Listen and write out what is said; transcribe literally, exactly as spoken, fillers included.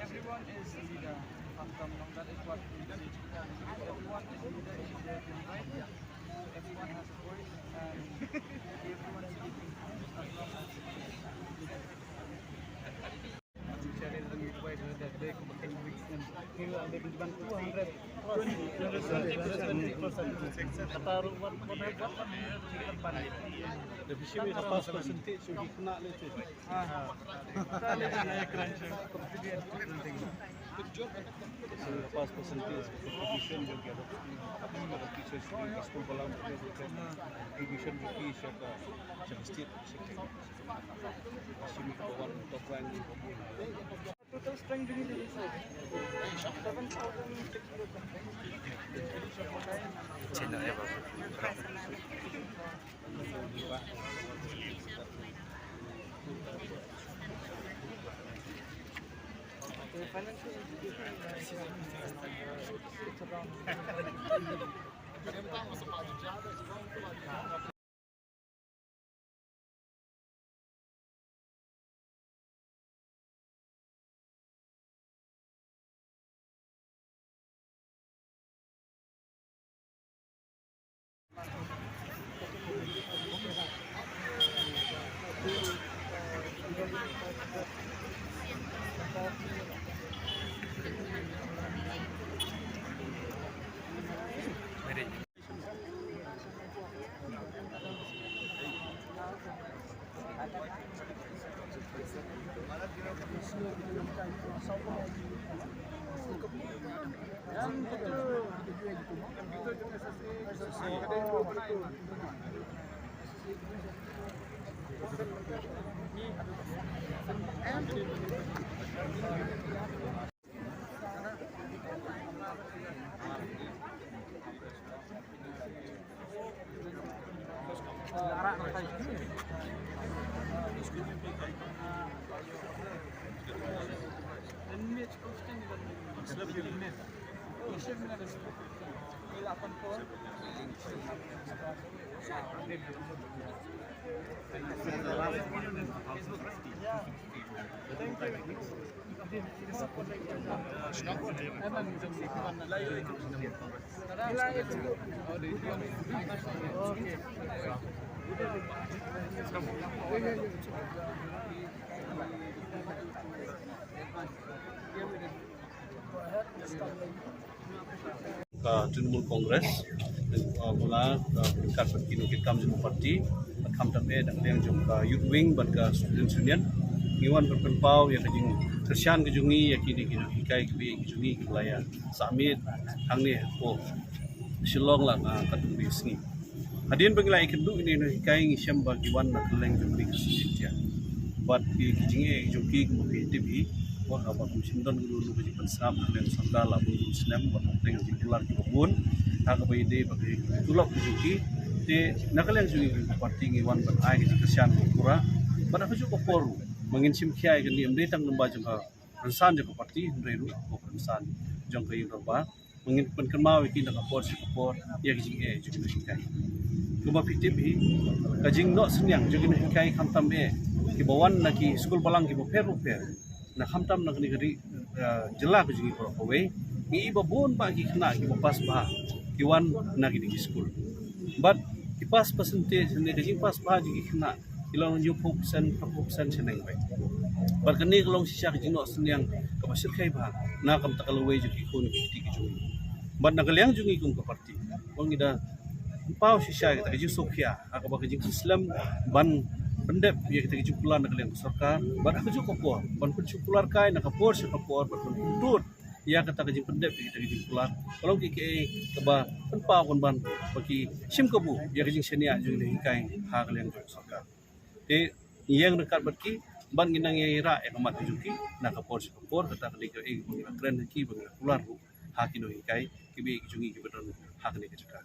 Everyone is a leader. Khamtam long, that is what we teach. Everyone is a leader in their own right. Everyone has a voice and everyone is leading as long as Total strength jong ngi is seven thousand six hundred something. Ka Trinamool Congress, uh, mula, uh, ka, ka, ki nongkitkam jong ka party, bad khamtam eh na ka liang jong ka Youth Wing bad ka Students' Union, ngi wan ban pynpaw ïa ka jingkyrshan ka jong ngi ïa kine ki nonghikai kiba ïeit ki jong ngi kiba la ïa sah miet hangne hapoh Shillong la, ah, katto katne sngi. Hadien ba ngi la ïakynduh ïa kine ki nonghikai, ngi shem ba ki wan na kylleng jong ka ri ka India. Bad ki, ki jingeh jong ki kumba phi tip hi, ba haba kum shym don kano kano ka jingpynsngap na ka liang sorkar la bun bun snem, bad hapdeng ka jingkular kiba bun, ha kaba ïadei bad ka tulop ka jong ki. Te na ka liang jong ngi ka party ngi wan ban ai ka jingkyrshan kaba pura. Bad ha kajuh ka por ruh, ba ngin shim khia ïa kane, ym dei tang lyngba jong ka rynsan jong ka party, hynrei ruh ka rynsan jong ka ïing dorbar. Ba ngin pynkynmaw ïa ki na ka por sha ka por ïa ka jingeh jong ki nonghikai. Kumba phi tip hi, ka jingnoh synñiang jong ki nonghikai khamtam eh kiba wan na ki skul balang kiba pher bapher, na khamtam na kane ka ri, eh, jylla ka jong ngi baroh kawei, ngi i ba bun bah ki khynnah kiba pass bha ki wan na kine ki skul. Bad ki pass percentage ne ka jingpass bha jong ki khynnah ki long hynñiewphew percent, arphew percent shaneng beit. Bad kane ka long shisha ka jingnoh synñiang kaba shyrkhei bha na ka bynta ka lawei jong ki khun ki kti ki jong ngi. Bad na ka liang jong ngi kum ka party, ba ngi da pynpaw shisha ïa kata ka jingsngewkhia ha kaba ka jingpynslem ban pyndep ïa kata ka jingkular na ka liang ka sorkar, bad ha kajuh ka por ban pynshuklar kai na ka por sha ka por, bad ban pyntud ïa kata ka jingpyndep ïa kata ka jingkular. Ka long kaei kaei kaba pynpaw ban ban ba ki shim kabu ïa ka jingshaniah jong ki nonghikai ha ka liang jong ka sorkar. Te ngi ïeng ryngkat bad ki, Ban ngin nang ïa rah ïa ka mat ka jong ki na ka por sha ka por, kata ka dei kaei ba ngi la kren ha ki, ba ngi la kular ruh ha ki nonghikai kiba ïeit ki jong ngi kiba don ha kane ka jaka.